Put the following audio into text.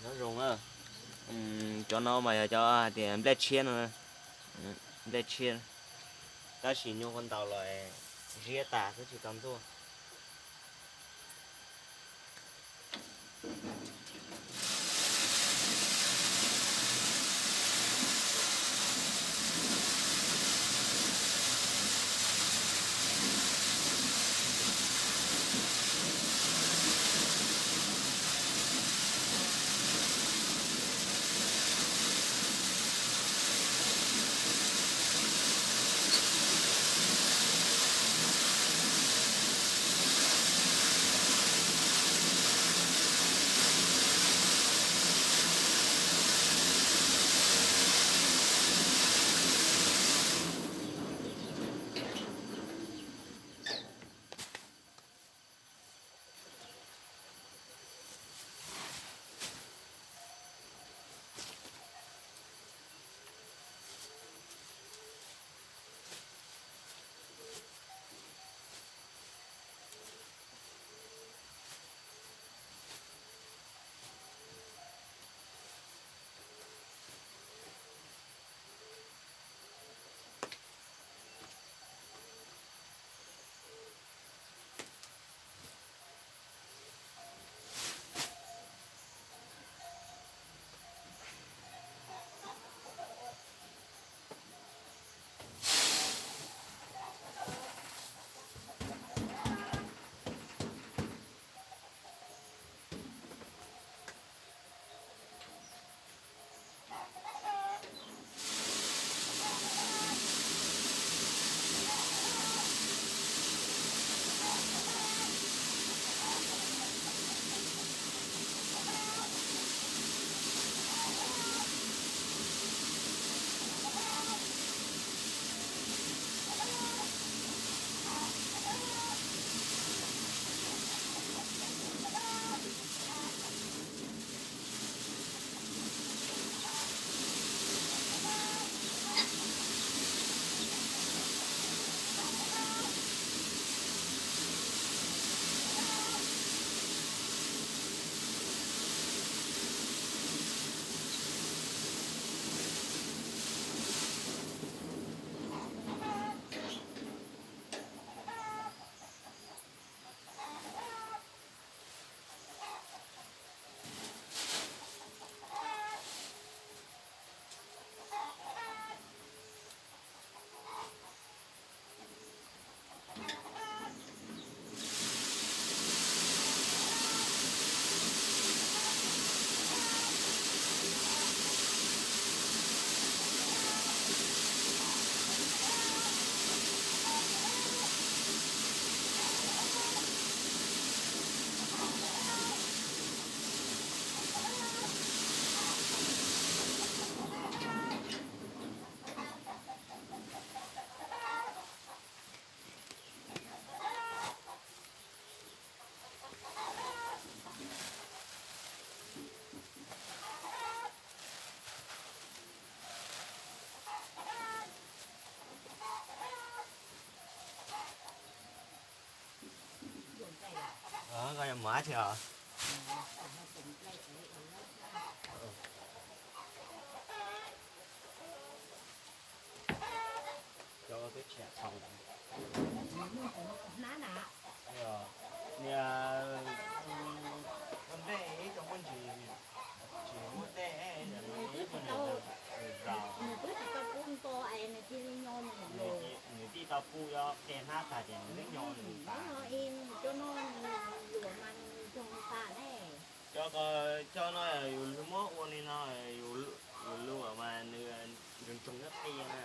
Nyob zoo na, cov no mas yog cov hais tias nplej tshiab no, nplej tshiab, tab sis nyuag ua ntaus los ziab tas xwb tsis tau ntxuaj. Koj yuav mus dab tsi os? Cov twb tshiab txhaum. Niag, ua ntej ib co muaj ntsis, tsis muaj dej, nws twb tsis tau pub nto es nws cia li nyo nws. Nws tij tau pub, yog qia hnab tag ces nws twb nyo nws tas. Cov no, cov no yus muab ua li no, yus luam mas nws ntsoog ntsoog nyob qia na.